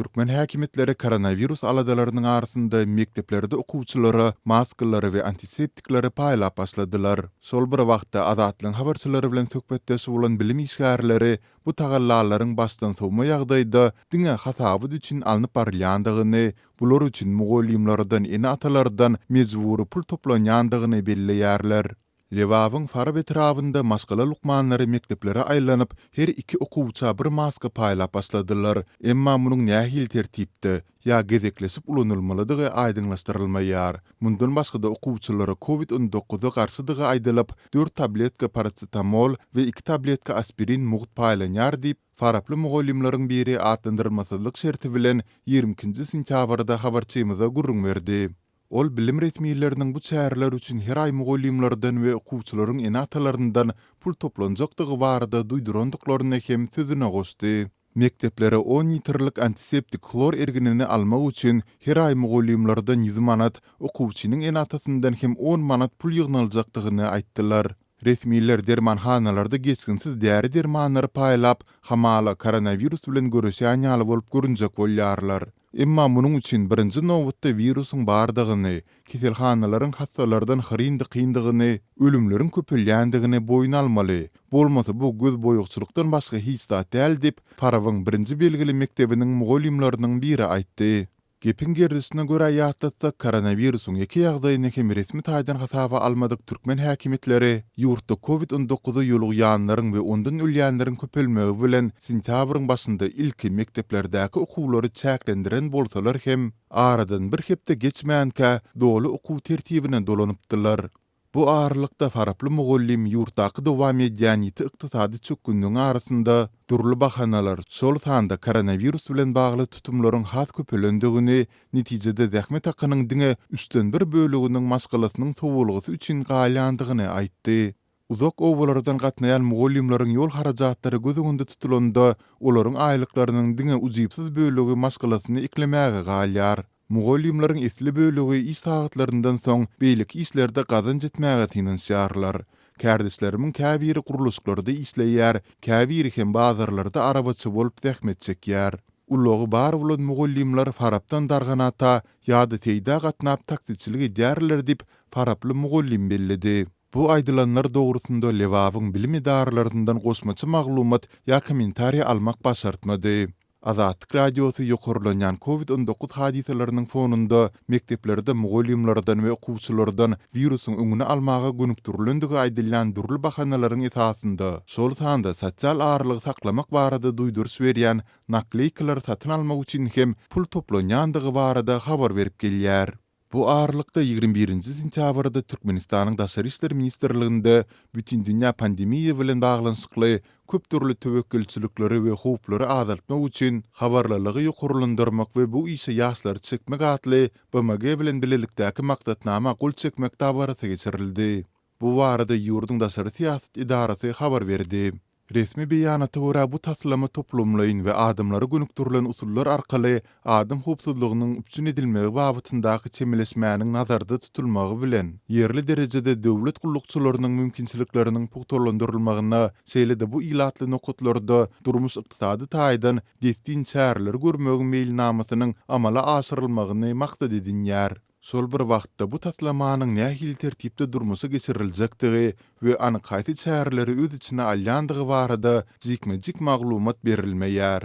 Türkmen häkimiýetleri koronawirus aladalarynyň arasynda mekdeplerde okuwçylara maskalary we antiseptikleri paýlap başladylar. Şol bir wagtda, Azatlygyň habarçylary bilen söhbetdeş bolan bilim işgärleri bu tagallalaryň başdansowma ýagdaýda diňe hasabat üçin alnyp barylýandygyny, bular üçin mugallymlardan, ene-atalardan mejbury pul toplanýandygyny belleýärler. Lebabyň Farap etrabynda maşgala lukmanlary mekdeplere aýlanyp, her iki okuwça bir maska paýlap başladylar. Emma munuň nähili tertipde ýa gezekleşip ulanylmalydygy aýdyňlaşdyrylmaýar. Mundan başga-da okuwçylara covid 19-a garşydygy aýdylyp, dört tabletka paracetamol we iki tabletka aspirin mugt paýlanýar diýip, faraply mugallymlaryň biri atlandyrylmasyzlyk şerti bilen 22-nji sentýabrda habarçymyza gürrüň berdi. Ol bilim resmileriniň bu çäreler üçin her aý mugallymlardan we okuwçylaryň ene-atalaryndan pul toplanjakdygy barada duýdurandyklaryny hem sözüne goşdy. Mekdeplere on litrlik antiseptik hlor erginini almak üçin her aý mugallymlardan ýüz manat, okuwçynyň ene-atasyndan hem on manat pul ýygnaljakdygyny aýtdylar. Resmiler dermanhanalarda geçginsiz däri-dermanlary paýlap, hamala koronawirus bilen göreşýän ýaly bolup görünjek bolýarlar. Emma munuň üçin birinji nobatda wirusyň bardygyny, keselhanalaryň hassalardan hyryn-dykyndygyny, ölümleriň köpelýändigini boýun almaly. Bolmasa bu gözboýagçylykdan başga hiç zat däl diýip, Farabyň birinji belgili mekdebiniň mugallymlarynyň biri aýtdy. Gepiň gerdişine görä ýatlatsak, koronawirusyň ýeke ýagdaýyny hem resmi taýdan hasaba almadyk türkmen häkimiýetleri ýurtda covid 19-a ýolugýanlaryň we ondan ölýänleriň köpelmegi bilen sentýabryň başynda ilki mekdeplerdäki okuwlary çäklendiren bolsalar hem, aradan bir hepde geçmänkä doly okuw tertibine dolanypdylar. Bu aralykda faraply mugallym ýurtdaky dowam edýän ýiti ykdysady çökgünligiň arasynda dürli bahanalar, şol sanda koronawirus bilen bagly tutumlaryň has köpelendigini, netijede zähmet hakynyň diňe üçden bir böleginiň maşgalasynyň sowalgasy üçin galýandygyny aýtdy. Uzak obalardan gatnaýan mugallymlaryň ýol harajatlary göz öňünde tutulanda, olaryň aýlyklarynyň diňe ujypsyz bölegi maşgalasyny eklemäge galýar. Mugallymlaryň esli bölegi iş sagatlaryndan soň beýleki işlerde gazanç etmäge synanyşýarlar. Kärdeşlerimiň käbiri gurluşyklarda işleýär, käbiri hem bazarlarda arabaçy bolup zähmet çekýär. Ulagy bar bolan mugallymlar Farapdan Darganata ýa-da Seýdä gatnap taksiçilik edýärler diýip, faraply mugallym belledi. Bu aýdylanlar dogrusynda Lebabyň bilim edaralaryndan goşmaça maglumat ýa kommentariý almak başartmady. Azatlyk Radiosy ýokarlanýan covid 19 hadysalarynyň fonunda mekdeplerde mugallymlardan we okuwçylardan wirusyň öňüni almaga gönükdirilendigi aýdylýan dürli bahanalaryň esasynda, şol sanda sosial aralygy saklamak barada duýduryş berýän nakleýkalary satyn almak üçin hem pul toplanýandygy barada habar berip gelýär. Bu aralykda, 21 nji sentýabrda Türkmenistanyň Daşary işler ministrliginde bütindünýä pandemiýa bilen baglanyşykly köp dürli töwekgelçilikleri we howplary azaltmak üçin habarlylygy ýokarlandyrmak we bu işe ýaşlary çekmek atly BMG bilen bilelikdäki maksatnama gol çekmek dabarasy geçirildi. Bu barada ýurduň daşary syýasat edarasy habar berdi. Resmi beýanata görä, bu taslama toplumlaýyn we adamlara gönükdirilen usullar arkaly adam howpsuzlygynyň üpjün edilmegi babatyndaky çemeleşmäniň nazarda tutulmagy bilen, ýerli derejede döwlet gullukçylarynyň mümkinçilikleriniň pugtalandyrylmagyna, şeýle-de bu ilatly nokatlarda durmuş-ykdysady taýdan dessin çäreleri görmegiň meýilnamasynyň amala aşyrylmagyny maksat edinýär. Şol bir wagtda bu taslamanyň nähili tertipde durmuşa geçiriljekdigi we anyk haýsy çäreleri öz içine alýandygy barada jikme-jik maglumat berilmeýär.